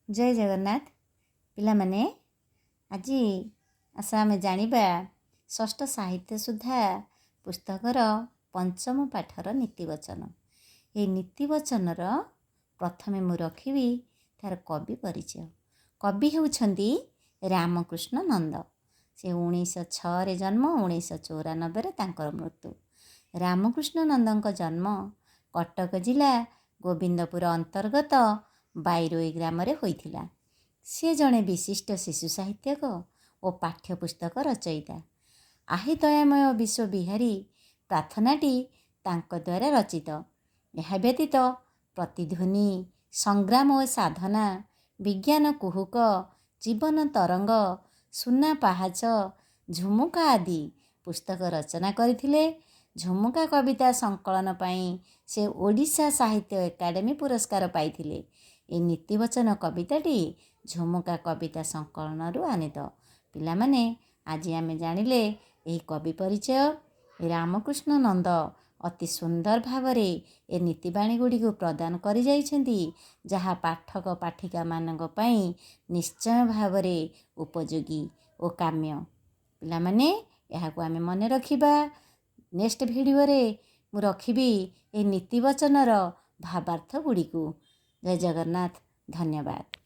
ଜୟ ଜଗନ୍ନାଥ ପିଲାମାନେ। ଆଜି ଆସ ଆମେ ଜାଣିବା ଷଷ୍ଠ ସାହିତ୍ୟ ସୁଦ୍ଧା ପୁସ୍ତକର ପଞ୍ଚମ ପାଠର ନୀତିବଚନ। ଏହି ନୀତିବଚନର ପ୍ରଥମେ ମୁଁ ରଖିବି ତାର କବି ପରିଚୟ। କବି ହେଉଛନ୍ତି ରାମକୃଷ୍ଣ ନନ୍ଦ। ସେ 1906ରେ ଜନ୍ମ, 1994ରେ ତାଙ୍କର ମୃତ୍ୟୁ। ରାମକୃଷ୍ଣ ନନ୍ଦଙ୍କ ଜନ୍ମ କଟକ ଜିଲ୍ଲା ଗୋବିନ୍ଦପୁର ଅନ୍ତର୍ଗତ ବାଇରୋଇ ଗ୍ରାମରେ ହୋଇଥିଲା। ସେ ଜଣେ ବିଶିଷ୍ଟ ଶିଶୁ ସାହିତ୍ୟିକ ଓ ପାଠ୍ୟପୁସ୍ତକ ରଚୟିତା। ଆହେ ଦୟାମୟ ବିଶ୍ୱବିହାରୀ ପ୍ରାର୍ଥନାଟି ତାଙ୍କ ଦ୍ୱାରା ରଚିତ। ଏହା ବ୍ୟତୀତ ପ୍ରତିଧ୍ୱନି, ସଂଗ୍ରାମ ଓ ସାଧନା, ବିଜ୍ଞାନ କୁହୁକ, ଜୀବନ ତରଙ୍ଗ, ସୁନା ପାହାଚ, ଝୁମୁକା ଆଦି ପୁସ୍ତକ ରଚନା କରିଥିଲେ। ଝୁମୁକା କବିତା ସଂକଳନ ପାଇଁ ସେ ଓଡ଼ିଶା ସାହିତ୍ୟ ଏକାଡେମୀ ପୁରସ୍କାର ପାଇଥିଲେ। ଏ ନୀତିବଚନ କବିତାଟି ଝୁମୁକା କବିତା ସଂକଳନରୁ ଆନିତ। ପିଲାମାନେ, ଆଜି ଆମେ ଜାଣିଲେ ଏହି କବି ପରିଚୟ। ରାମକୃଷ୍ଣ ନନ୍ଦ ଅତି ସୁନ୍ଦର ଭାବରେ ଏ ନୀତିବାଣୀ ଗୁଡ଼ିକୁ ପ୍ରଦାନ କରିଯାଇଛନ୍ତି, ଯାହା ପାଠକ ପାଠିକାମାନଙ୍କ ପାଇଁ ନିଶ୍ଚୟ ଭାବରେ ଉପଯୋଗୀ ଓ କାମ୍ୟ। ପିଲାମାନେ, ଏହାକୁ ଆମେ ମନେ ରଖିବା। ନେକ୍ସଟ ଭିଡ଼ିଓରେ ମୁଁ ରଖିବି ଏହି ନୀତିବଚନର ଭାବାର୍ଥ ଗୁଡ଼ିକୁ। ଜୟ ଜଗନ୍ନାଥ, ଧନ୍ୟବାଦ।